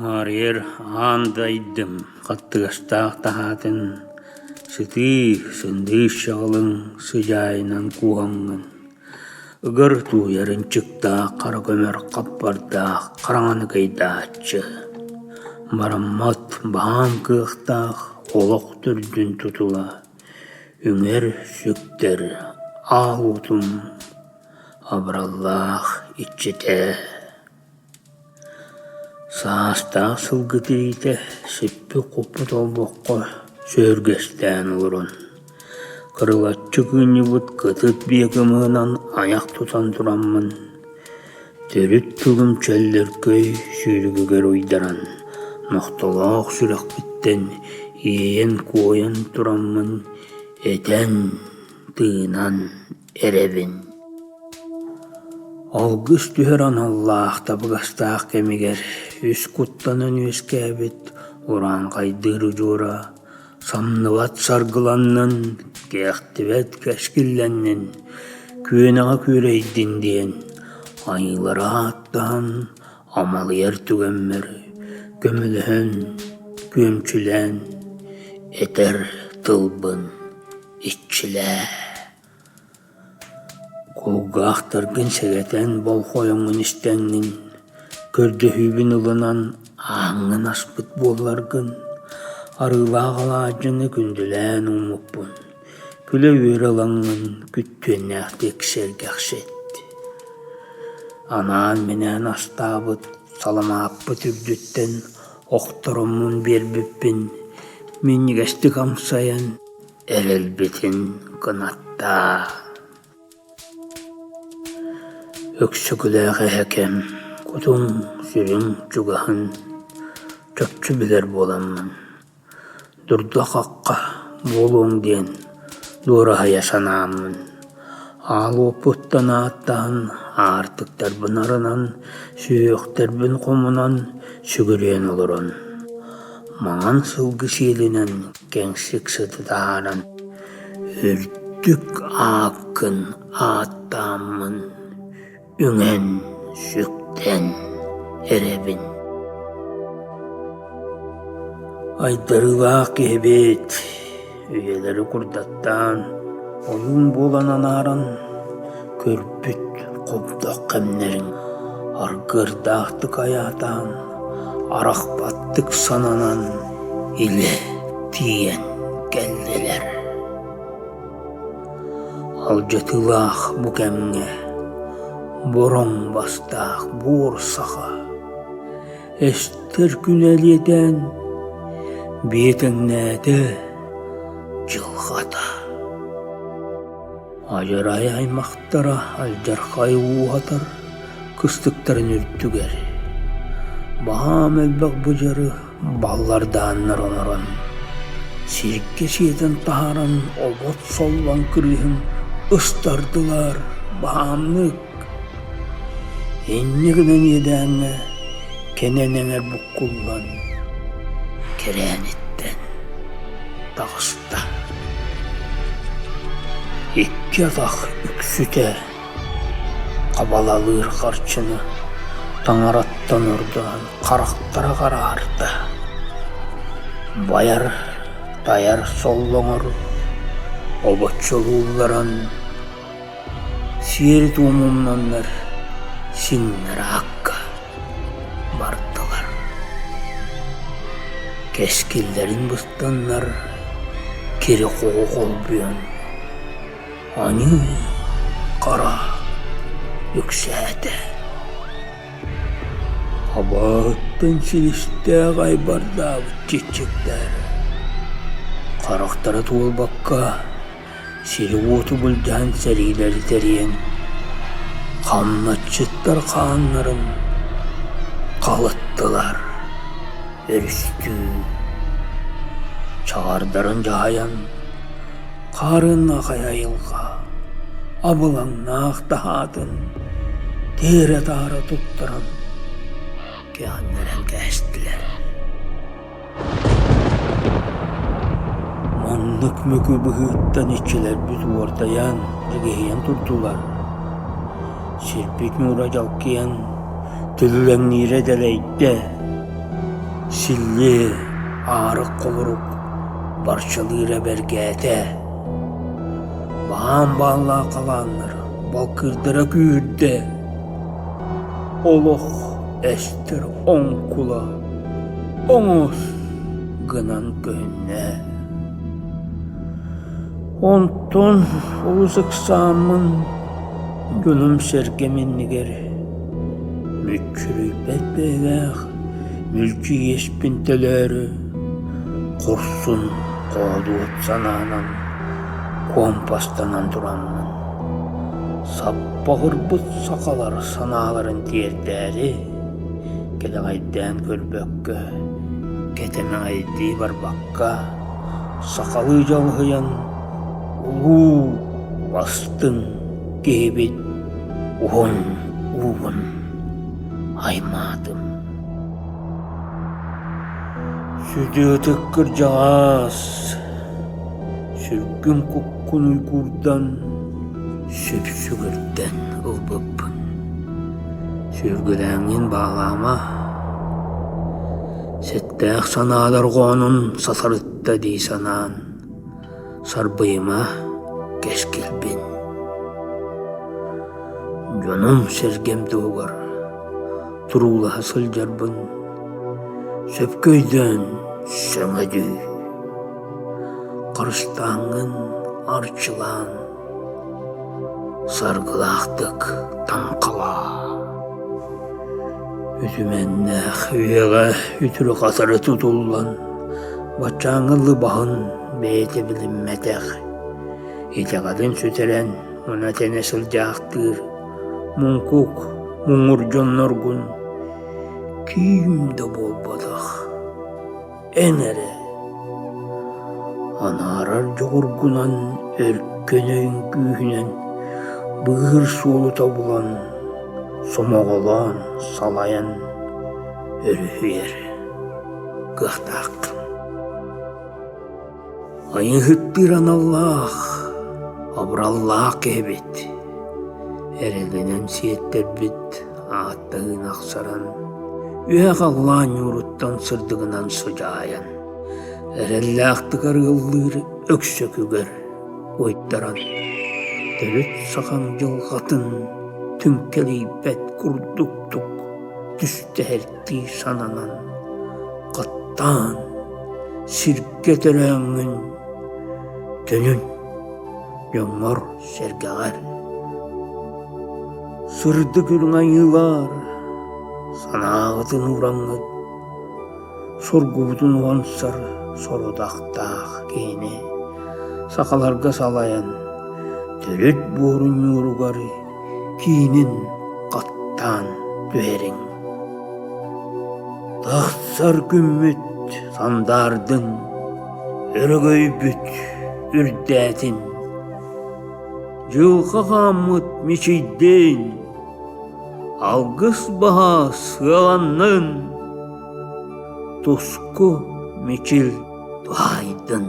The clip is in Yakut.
Аҥаарыйар аан дайдым хаттыгастаах таһаатын сытыы, сындыыс чаҕылыҥ сыдьаайынан кууһаҥҥын, ыгар тууйар ынчыктаах хара көмөр хаппардаах хараҥаны кыйдааччы, бараммат баһаам кыахтаах олох төрдүн тутула, үҥэр-сүктэр аал уотум абыраллаах иччитэ. Саастаах сылгы тириитэ сиппит-хоппут олбоххо сөһүргэстээн олорон, кырылаччы кыынньыбыт кытыт биэ кымыһынан айах тутан тураммын, төрүт тылым чөллөркөй сүүрүгүгэр уйдаран, нохтолоох сүрэхпиттэн иэйэн-куойан тураммын этэн, тыынан эрэбин. Алгыс түһэр аналлаах табыгастаах кэмигэр үс куттанан үөскээбит урааҥхайдыыр удьуора самныбат саргыланнын, кээхтибэт кэскиллэннин, күөнэҕэ күөрэйдин диэн айыылары ааттаан амалыйар түгэммэр көмөлөһөн, күөмчүлээн этэр тылбын иччилээ. Кулгаахтаргын сэгэтэн болҕойоҥҥун истэҥҥин, көрдөһүүбүн ылынан ааҥҥын аспыт буолларгын, арыылаах алаадьыны күндүлээн ууммуппун, күлэ-үөрэ ылаҥҥын күттүөннээхтик сэргэхсит. Анаан-минээн астаабыт саламааппыт үрдүттэн охтороммун биэрбиппин минньигэстик амсайан Эрэлбитин кынаттаа. Өксөкүлээх эһэкэм кутуҥ-сүрүҥ чугаһын чопчу билэр буоламмын, дурда-хахха буолуоҥ диэн дуораһыйа санааммын, аал уоппуттан ааттаһан, аартыктарбын арынан, сүһүөхтэрбин хомунан сүгүрүйэн олорон, маҥан сылгы сиэлинэн кэҥсик сыты таһааран, үрдүк ааккын ааттааммын үҥэн-сүктэн эрэбин. Айдарыылаах киһибит үйэлэри курдаттаан, ойуун буолан анааран көрбүт хобдох кэмнэрин аргыардаахтык айаатаан, арахпаттык сананан илэ тиийэн кэллилэр. Алдьатыылаах бу кэмҥэ бороҥ бастаах буор саха эстэр күнэ элиэтээн биэтэҥнээтэ дьылҕата. Адьарай аймахтара алдьархай ууһатар кыстыктарын үрдүгэр баһаам элбэх быдьары баллардааннар олорон, сиргэ сиэтэн таһааран обот соллон кырыыһын ыстардылар баһаамнык. Инньэ гынан иэдээҥҥэ кэнэн эҥэр буккуллан кэрээниттэн таҕыста. Икки атах үксүтэ хабалалыыр харчыны таҥараттан ордорон харахтара хараарда. Байар, тайар соллоҥор обоччолуулларан Сиэри-туому умнаннар сиҥнэр аакка бардылар. Кэскиллэрин быстаннар кири-хоҕу холбуйан аньыы-хара үксээтэ. Абааһыттан силистээх айбардаабыт чиччиктэр харахтара туолбакка Сири-уоту былдьаһан сэриилэри тэрийэн, хамначчыттар хааннарын халыттылар, өрүстүү чаҕардарын дьаһайан, хаарыаннаах айылҕа абылаҥнаах таһаатын тиэрэ-таара туттаран кэҕиннэрэн кээстилэр. Маннык мөкү быһыыттан иччилэрбит уордайан, дьигиһийэн турдулар. Сирбит ньуура дьалкыйан, түллэҥниирэ дэлэйдэ. Силлиэ, аарык холорук барчалыыра бэргээтэ. Баан бааллаах халааннар балкыырдара күүһүрдэ. Олох эстэр оҥкула оҥос гынан көһүннэ. Онтон олус ыксааммын дьонум-сэргэм иннигэр мүччүрүйбэт бэйэлээх мүлчү иэспин төлөөрү хорсун хоодуот санаанан куомпастанан тураммын саппаҕырбыт сахалар санааларын тиэрдээри кэлэҕэйдээн көрбөккө кэтэмэҕэйдии барбакка сахалыы дьалыһыйан улуу бастыҥ киһибит уһун уубун аймаатым. Сүдү ытык кырдьаҕас, сүргүн-куккун уйгуурдан, сүпсүгүрдэн ылбыппын. Сүргүлээҥҥин баалаама, сэттээх санаа дорҕоонун сасарытта дии санаан, сарбыйыма кэскилбин. Дьонум-сэргэм туһугар туруулаһа сылдьарбын сөпкө өйдөөн сөҥөдүү, харыстааҥҥын арчылаан, саргылаахтык таҥхалаа. Үтүмэннээх үйэҕэ үтүрү-хатары тутуллан, баччааҥҥы лыбаһын бэйэтэ билиммэтэх, итэҕэлин сүтэрэн муна-тэнэ сылдьаахтыыр муҥкук муҥур дьонноргун киим да буолбатах эн эрэ анаарар дьоҕургунан өркөн өйүҥ күүһүнэн быыһыыр суолу тобулан сомоҕолоон салайан өрүһүйэр кыахтааххын. Айыыһыттыыр аналлаах, абыраллаах киһибит, эрэлинэн сиэттэрбит ааттаһыын ахсаран, үөһэ халлаан ньууруттан сырдыгынан сыдьаайан, эрэллээхтик арыаллыыр өксөкүгэр уйтаран, төрүт сахаҥ дьылҕатын түҥкэлийбэт курдуктук түстэһэрдии сананан, хаттаан сиргэ төрөөҥҥүн төнүн дьоҥҥор-сэргэҕэр. Сырдык үрүҥ айыылар санааҕытын уураҥҥыт, соргубутун уһансар сорудахтаах киһини сахаларга салайан төрүт буорун ньууругар киинин хаттаан түһэриҥ. Тахсар күммүт сандаардын, өрөгөйбүт үрдээтин. Дьылҕа хааммыт мичийдин, алгыс баһа сыаланнын, туску мичил туһаайдын.